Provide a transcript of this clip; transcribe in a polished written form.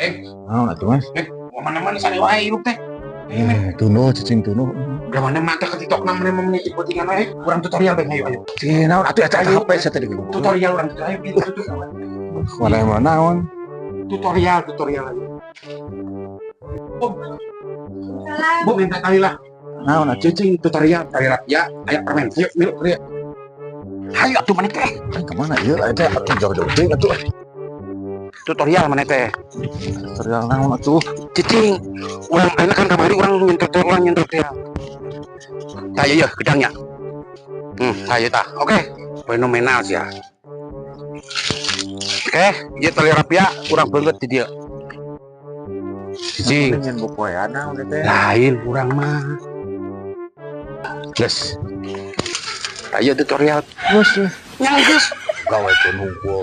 Eh, Naon atuh, Mas? Eh, mana-mana sare wae hirup teh. Eh, tunduh cicing tunduh. Udah mana mata ke TikTok namanya menitip putingan aja. Kurang tutorial bang, ayo ayo. Cing naon atuh eta Ayo. HP saya tadi gitu. Tutorial orang tutorial ayo gitu tuh. Mana mana naon? Tutorial tutorial ayo. Bu, Bu minta kali lah. Naon atuh? Cicing tutorial tali ya, ayo permen. Ayo milu krieu. Ayo atuh mana teh? Eh, kemana ieu eta atuh jauh-jauh teuing atuh. Tutorial mana teh? Tutorial naon atuh? Cicing, urang ayeuna kan kamari urang nyen tutorial, urang nyen tutorial. Tah ieu gedangnya. Tah ieu tah. Oke, fenomenal sih ya. Oke, ieu tali rapia kurang banget di dia. Cicing, Nyen popoean naon teh? Lain urang mah. Geus. Ayo tutorial. Geus. Yang geus. Gawe teu nunggu.